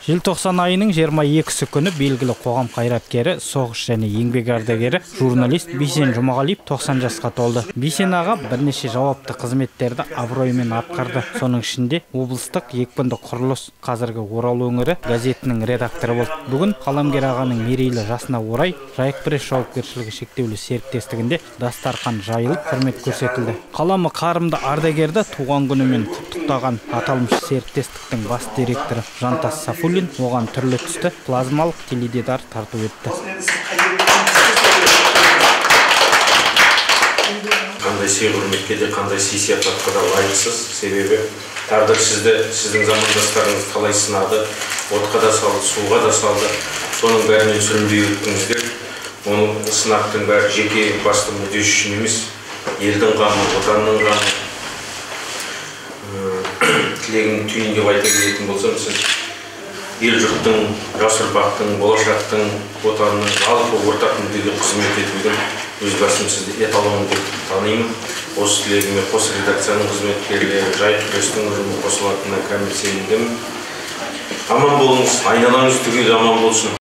Желтоқсан айының 22-сі күні белгілі қоғам қайраткері, соғыс және еңбек ардагері, журналист Бейсен Жұмағалиев 90 жасқа толды. Бейсен аға бірнеше жауапты қызметтерді абыроймен атқарды. Соның ішінде облыстық екпінді құрылыс, қазіргі Орал өңірі газетінің редакторы болды. Бүгін қаламгер ағаның мерейлі жасына орай Жайық Пресс жауапкершілігі шектеулі серіктестігінде дастархан жайылып, құрмет көрсетілді. Қаламы қарымды ардагерді туған күнімен құттықтаған аталмыш серіктестіктің бас директоры Жантас Сафуллин оған түрлі түсті плазмалық теледидар тарту етті. Қандай сый құрметке де, қандай сый сияпатқа да лайықсыз. Себебі тағдыр сізді, сіздің замандастарыңыз талай сынады, отқа да салды, суға да салды. Соның бәрінен сүрінбей өттіңіздер. Оның сынақтың бәрі жеке басты мүддесі үшін емес, елдің қамы, отанның қамы. Тілегім түйіндеп айта келетін болсам, сіз ел жұрттың, жас ұрпақтың, болашақтың, отанның жалпы ортақ мүддеге қызмет етудің өз басым сізді эталон деп танимын. Осы тілегіме қос редакцияның қызметкерлері, Жайық Пресстің ұжымы қосылатынына кәміл сенімдемін. Аман болыңыз, айналаңыз түгел аман болсын.